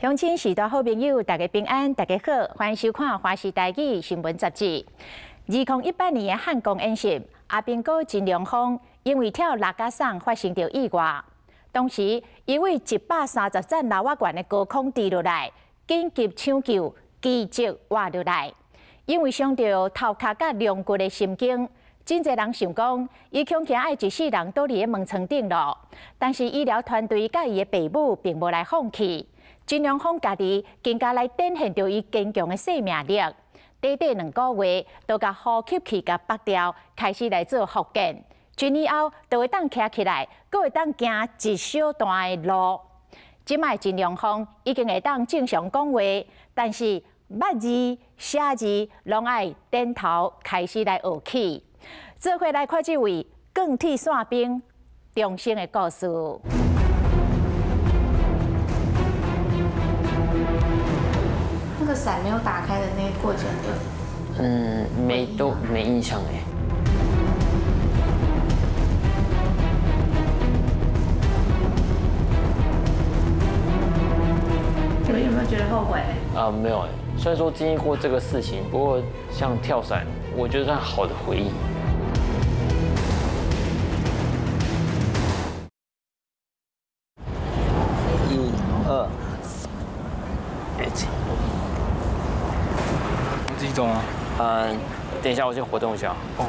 鄉親序大好朋友，大家平安，大家好，歡迎收看《華視台語新聞雜誌》。2018年的漢光演習，阿兵哥陳良峰因為跳拉架傘發生著意外，當時伊對130層樓仔懸的高空跌落來，緊急搶救，奇蹟活落來。因為傷著頭殼佮龍骨的神經，真濟人想講，伊恐驚愛一世人倒佇咧門床頂囉。但是醫療團隊佮伊的爸母並無來放棄。陳良峰家己更加來展現著伊堅強的生命力。短短2個月，就共呼吸器共拔掉，開始來做復健。一年後，就會當徛起來，閣會當行一小段的路。這擺陳良峰已經會當正常講話，但是捌字、寫字攏愛轉頭開始來學起。做伙來看這位鋼鐵傘兵重生的故事。那個傘沒有打開的那個過程的，沒都沒印象哎。你們有沒有覺得後悔？啊，沒有哎。雖然說經歷過這個事情，不過像跳傘，我覺得算好的回憶。一、二、三，自己走嗎？嗯，等一下，我先活動一下。哦。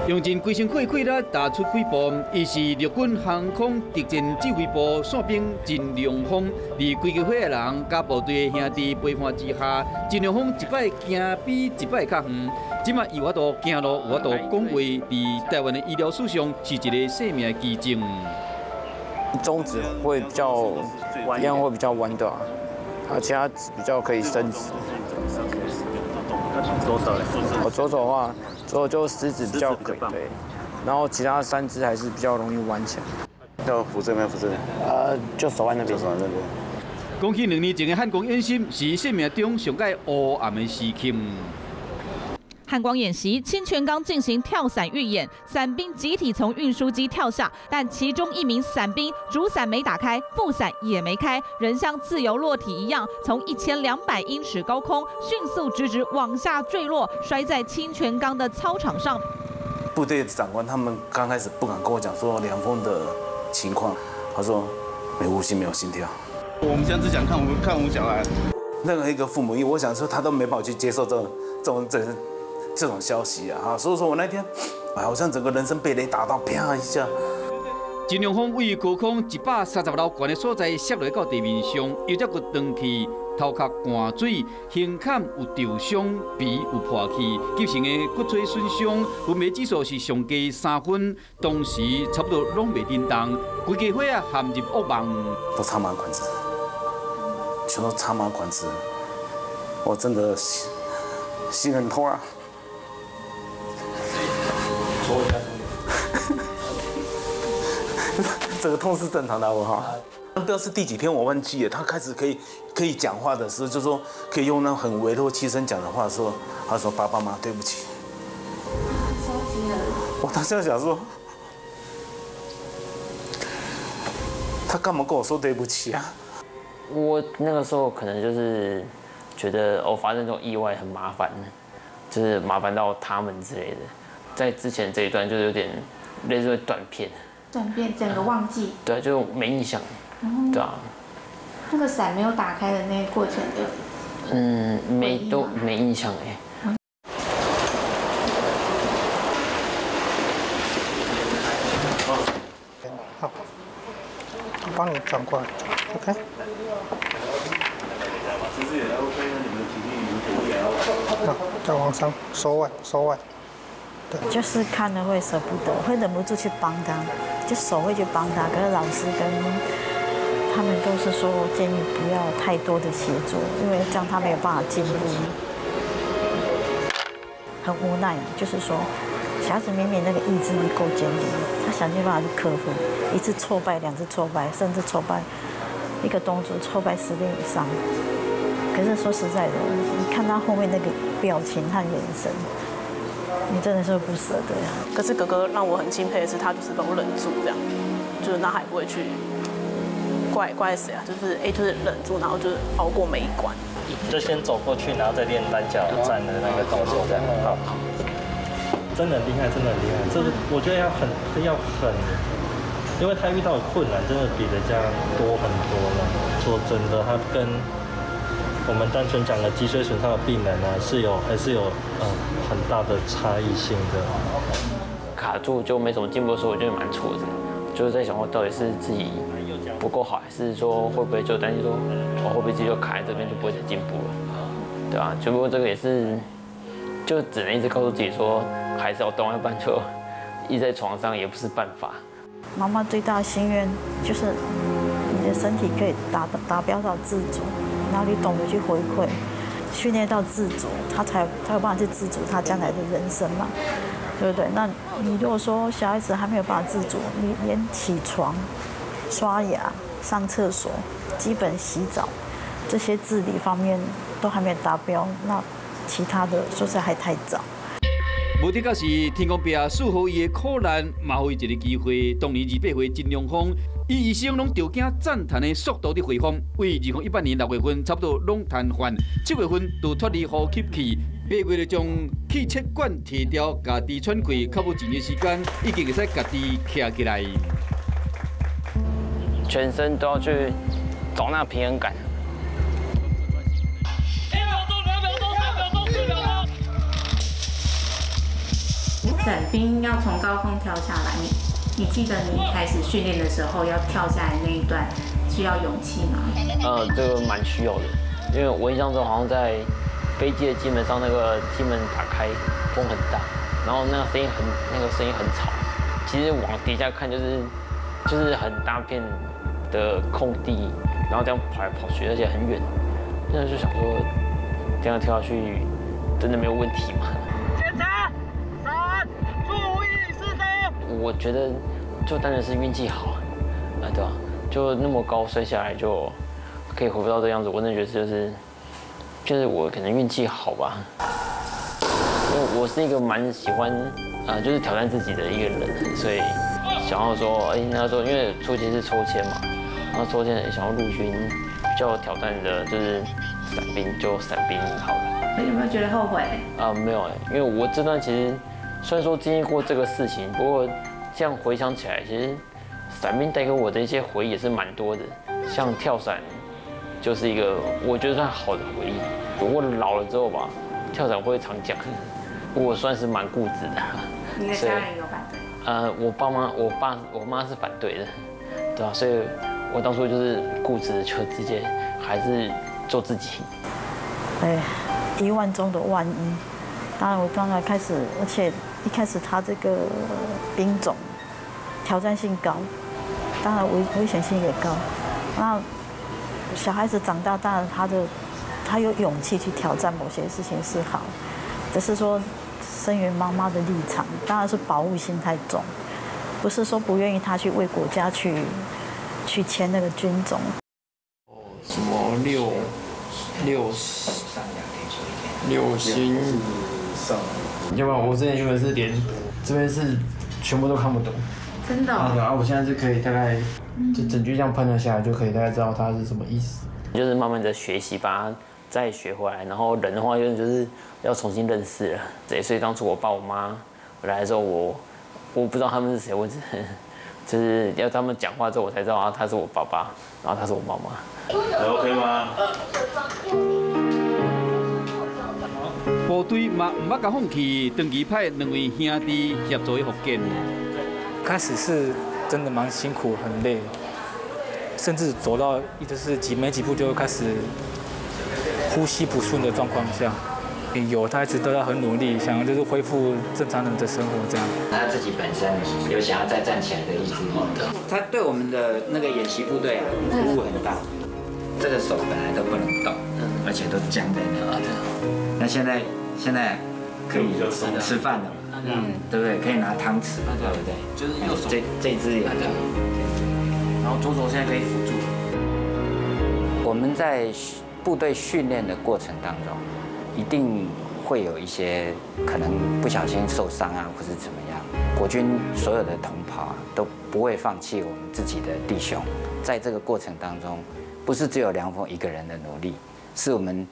用盡規身血氣力踏出幾步，伊是陸軍航空特戰指揮部傘兵陳良峰。佇規家伙的人佮部隊的兄弟陪伴之下，陳良峰一擺行比一擺較遠。這馬伊有法度行路，有法度講話，佇台灣的醫療史上是一個生命的奇蹟。中指會比較一樣會比較彎的，啊，其他指比較可以伸直。左手，我左手的話，左手就食指比較可以，對，然後其他三隻還是比較容易彎起來。要扶這邊，扶這邊。就手腕那邊。手腕那邊。講起2年前的漢光演習，是生命中上蓋黑暗的時刻。漢光演習，清泉崗進行跳傘預演，傘兵集體從運輸機跳下，但其中一名傘兵主傘沒打開，副傘也沒開，人像自由落體一樣，從1200英尺高空迅速直直往下墜落，摔在清泉崗的操場上。部隊長官他們剛開始不敢跟我講說良峰的情況，他說沒呼吸，沒有心跳。我們現在只想看我們看我們小孩，任何一個父母，因為我想說他都沒辦法去接受這種消息啊，所以說我那天，好像整個人生被雷打到，啪一下。陳良峰位於高空130樓懸的所在，摔落到地面上，腰脊骨斷去，頭殼灌水，胸坎有受傷，鼻有破去，急性的骨髓損傷，昏迷指數是上低3分，當時差不多攏袂振動，規家伙啊陷入噩夢。都插滿管子，全都插滿管子，我真的心很痛啊。這個痛是正常的，我哈。不知道是第幾天，我忘記了。他開始可以講話的時候，就說可以用那很微弱氣聲講的話的時候，他說：“爸爸媽媽，對不起。”我當時想說，他幹嘛跟我說對不起啊？我那個時候可能就是覺得我發生這種意外很麻煩，就是麻煩到他們之類的。在之前這一段就是有點類似斷片。斷片，整個忘記。對，就沒印象。對啊。那個傘沒有打開的那個過程的。沒都沒印象哎。好，我幫你轉過來，OK。好，再往上，手腕，手腕。就是看了會捨不得，會忍不住去幫他，就手會去幫他。可是老師跟他們都是說建議不要太多的協助，因為這樣他沒有辦法進步。很無奈，就是說，小孩子明明那個意志力夠堅定，他想盡辦法去克服，一次挫敗，兩次挫敗，甚至挫敗一個動作挫敗10遍以上。可是說實在的，你看他後面那個表情和眼神。你真的是不捨得呀。可是哥哥讓我很欽佩的是，他就是都忍住這樣，就是那还不会去怪怪谁啊，就是哎，就是忍住，然后就是熬过每一关。就先走过去，然后再练单脚站的那个动作，这样好。真的很厉害，真的很厉害。这个我觉得要很，因为他遇到的困难真的比人家多很多了。说真的，他跟我们单纯讲的脊髓损伤的病人呢，还是有很大的差异性的。卡住就没什么进步的时候，我觉得蛮挫折，就是在想说到底是自己不够好，还是说会不会就担心说我会不会自己就卡在这边就不会再进步了，对吧？只不过这个也是，就只能一直告诉自己说还是要动，要不然就一直在床上也不是办法。妈妈最大的心愿就是你的身体可以达标到自主，然后你懂得去回馈，训练到自主，他才有办法去自主他将来的人生嘛，对不对？那你如果说小孩子还没有办法自主，你连起床、刷牙、上厕所、基本洗澡这些自理方面都还没有达标，那其他的说实在还太早。无的确是天公伯赐予伊的苦难，嘛予伊一个机会。当年28岁陈良锋，伊一生拢著惊赞叹的速度伫恢复，为2018年6月份差不多拢瘫痪，7月份就脱离呼吸器，8月就将气切管提掉，家己喘气，较无1年时间，已经会使家己徛起来。全身都要去找那平衡感。 1秒钟，2秒钟，3秒钟，4秒钟。伞兵要从高空跳下来，你记得你一开始训练的时候要跳下来那一段需要勇气吗？这个蛮需要的，因为我印象中好像在飞机的机门上，那个机门打开，风很大，然后那个声音很吵。其实往底下看就是很大片的空地，然后这样跑来跑去，而且很远。那就想说，这样跳下去真的没有问题吗？检查，三，注意四周。我觉得就单纯是运气好，啊，对吧？就那么高摔下来就可以恢复到这样子，我真的觉得就是我可能运气好吧。因为我是一个蛮喜欢啊，就是挑战自己的一个人，所以想要说，哎，那时候因为初期是抽签嘛，然后抽签想要陆军比较挑战的就是伞兵，就伞兵好了。你有没有觉得后悔？啊，没有哎，因为我这段其实虽然说经历过这个事情，不过这样回想起来，其实伞兵带给我的一些回忆也是蛮多的。像跳伞，就是一个我觉得算好的回忆。不过老了之后吧，跳伞会常讲，我算是蛮固执的。你的家人有反对？我爸妈、我爸、我妈是反对的，对吧？所以我当初就是固执，就直接还是做自己。哎，一万中的万一。当然，我刚刚开始，而且一开始他这个兵种挑战性高，当然危险性也高。那小孩子长大，当然他有勇气去挑战某些事情是好，只是说身为妈妈的立场，当然是保护心太重，不是说不愿意他去为国家去签那个军种。什么六六六星上，要不然我之前原本是连这边是全部都看不懂。真的。啊，我现在是可以大概就整句这样判断下来，就可以大概知道它是什么意思。就是慢慢的学习，把它再学回来。然后人的话，就是要重新认识了。对，所以当初我爸我妈来的时候，我不知道他们是谁，我只就是要他们讲话之后，我才知道啊，他是我爸爸，然后他是我妈妈。 OK 吗？部队嘛毋捌共放弃，长期派两位兄弟协助伊复健。开始是真的蛮辛苦，很累，甚至走到就是没几步就开始呼吸不顺的状况下，有他一直都在很努力，想就是恢复正常人的生活这样。他自己本身有想要再站起来的意志力。他对我们的那个演习部队啊，鼓舞很大。这个手本来都不能动，而且都僵在那。那现在可以吃饭了，对不对？可以拿汤匙，对不对？就是右手这只也对。然后左手现在可以辅助。我们在部队训练的过程当中，一定会有一些可能不小心受伤啊，或是怎么样。国军所有的同袍啊，都不會放棄我們自己的弟兄。在這個過程當中，不是只有梁峰一個人的努力，是我們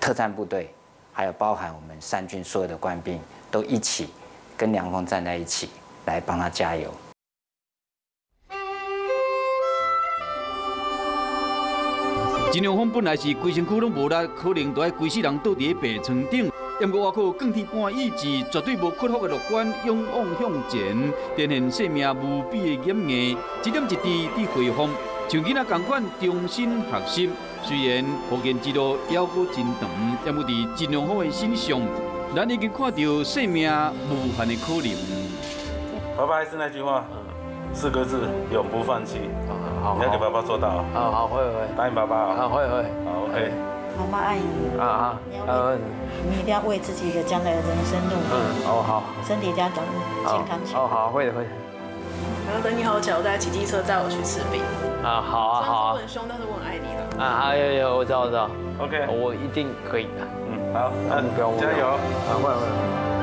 特戰部隊，還有包含我們三軍所有的官兵，都一起跟梁峰站在一起，來幫他加油。陳良峰本來是規身軀攏無力，可能就愛規世人倒佇病床頂。不過，倚靠鋼鐵般意志，絕對無屈服的樂觀，勇往向前，展現生命無比的堅毅，一點一滴佇恢復，像囡仔仝款終身學習。雖然復健之路猶閣真長，不過佇陳良峰的身上，咱已經看到生命無限的可能。爸爸還是那句話，四個字：永不放棄。好，你要給爸爸做到。好好，會會。答應爸爸。好，會會。好，OK。媽媽愛你。啊啊。你一定要為自己的將來的人生努力。嗯，哦好。身體一定要長健康起來。哦好，會的會的。然後等你好起來，我再騎機車載我去吃冰。啊好啊好啊。雖然我很兇，但是我很愛你的。啊好有有，我知道我知道。OK，我一定可以的。嗯，好，那目標加油。啊會會。